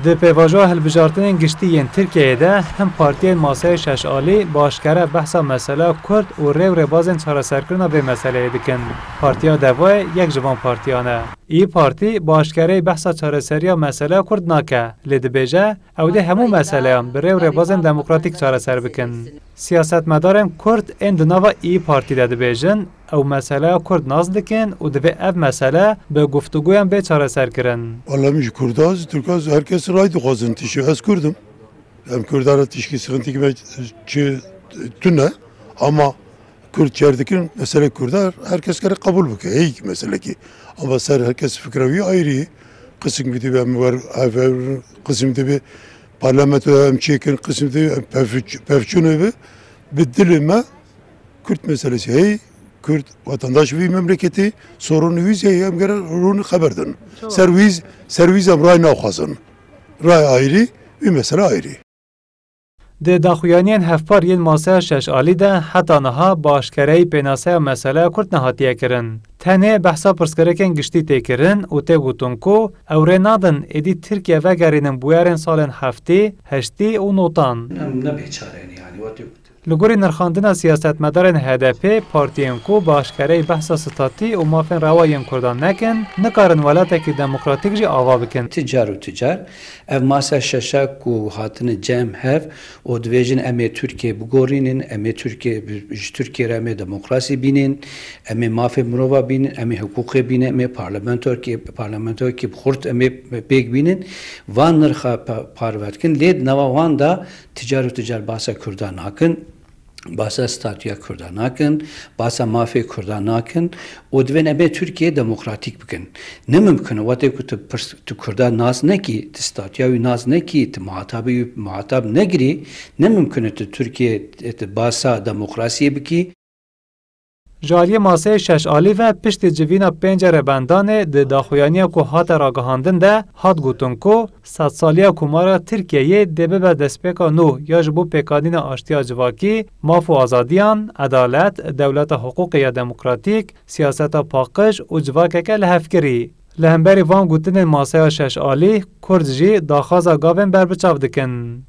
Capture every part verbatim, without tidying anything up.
Di pêvajoya hilbijartinên giştî yên Tirkiyeyê de him partiyên maseyê şeş alî bi aşkere behsa mesela Kurd û rê û rêbazên çareserkirina vê meseleyê dikin. Partiya Devayê yek ji van partiyan e. Î Partî bi aşkereyî behsa çareseriya mesela Kurd nake, lê dibêje ew dê hemû meseleyan bi rê û rêbazên demokratîk çareser bikin. Siyasetmedarên Kurd ên di nava Î Partî de dibêjin, ew meseleya Kurd nas dikin û divê ev mesele bi guftûgoyan bê çareserkirin. Wala min ji Kurda, ji Tirka, ji her kes ray dixwazin tişî. Ez Kurd im. Em Kurda re tişkî sixintikî me çi tune. Ama Kurd çer dikin, mesele Kurda her kes kere qebûl bike. Heyî meselekî. Ama ser her kes fikra wî ayrî. Qisim dibe em wer, ev, ev, qisim dibe parlamentoya em çêkin, qisim dibe em pevç-, pevçûnê bi, bi dilê me Kurd meselesi heye, Kurd vatandaş vî memleketê, sorunê wî heye, em gere rûn xeber din. Ser wî, ser wî em ray naxwazin. Ray ayrî, wî mesele ayrî. Di daxuyaniyên hevpar yên maseya şeş alî de heta niha bi aşkereyî pênaseya meseleya Kurd nehatiye kirin. Tenê behsa pirsgirêkên giştî tê kirin û tê gotin ku ew rê nadin êdî Tirkiye vegerînin bûyerên salên heftê, heştê û notan. Em ne bêçare ne, yanî, wate Li gorî nirxandina siyasetmedarên H D P, partiyên ku bi aşkereyî behsa statî û mafên rewa yên Kurdan nekin, nikarin welatekî demokratîk jî ava bikin. Ti car û ti car ev masa şeşa ku hatine cem hev û dibêjin, em ê Tirkiye bigorînin, em ê Tirkiye, ji Tirkiye re em ê demokrasî bînin, em ê mafê mirova bînin, em ê hiqûqê bînin, em ê parlamentoyekê, parlamentoyekê bi xurt em ê pêk bînin. Van nirxa pa-, parve dikin, lê di nava wan de Ti car û ti car basa Kurdan nakin, basa statûya Kurdan nakin, basa mafê Kurdan nakin û divên em ê Tirkiye demokratîk bikin. Ne mimkin e, wextê ku tu pirs-, tu Kurdan nas nekî, tu statûya wî nas nekî, tu muhatabê wî muhatab negirî, ne mimkin e tu Tirkiye, tu basa demokrasiyê bikî. Ji aliyê maseyê şeş alî ve piştî civîna pênc rêbendanê di daxuyaniya ku hate ragihandin de hat gotin ku sedsaliya Komara Tirkiyeyê dê bibe destpêka nû ya ji bo pêkanîna aştiya civakî, maf û azadiyan, edalet, dewleta hiqûqê ya demokratîk, siyaseta paqij û civakeke lihevkirî. Li hemberî van gotinên maseya şeş alî, Kurd jî daxwaza gavên berbiçav dikin.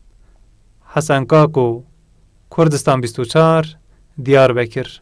Hesen Kako, Kurdistan bîst û çar, Diyarbekir.